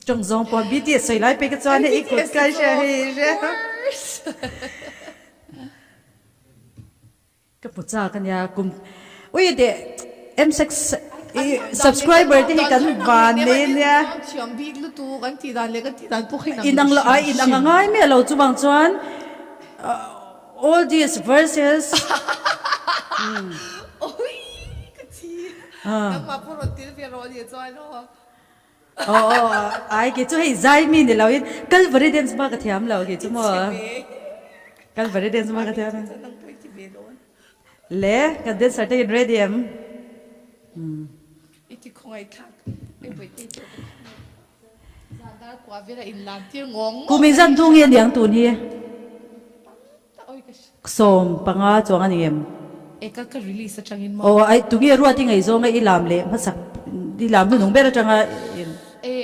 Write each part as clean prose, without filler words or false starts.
Tawng zawng pawh BTS sawi lai pek chuan hei i kut ka hria hei hria. Ka hmu chak ania kum ui de M6 subscriber te hi kan van nei ania. Thiam bik lutuk an tih dan leh kan tih dan pawh kha inang lo ai inang a ngai miah lo chuvang chuan all these verses. Oi ka thi nangmah pawh rawn tel ve rawh nih chuan aw. Aw aw ai kei chu hei zai mi ni lo in Calvary dance bak a thiam lo kei chu maw Calvary dance bak a thiam lo le kan dancer te in ready em. Kum in zan tung hi a niang tun hi. 15 chuang a ni em? E ka ka release atangin maw? Aw ai tunge ruat i ngaihzawnga i lam leh hmasak i lam hnunung ber atanga in. E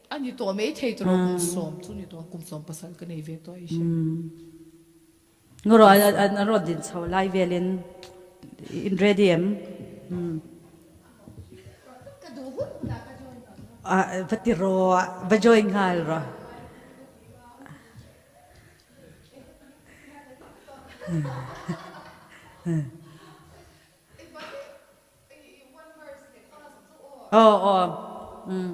a ni tawh mai thei tawh kum sawm chu ni tawh kum sawm pasal ka nei ve tawh i hre. Ngaw rawh an rawn din chho lai velin in ready em? Ka duh hun hunah ka join ang. Va ti rawh va join nghal rawh. Aw aw umm.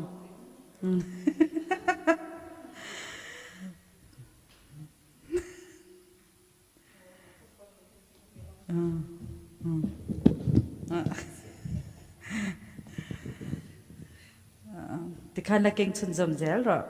Tikhan la keng chhunzawm zel rawh.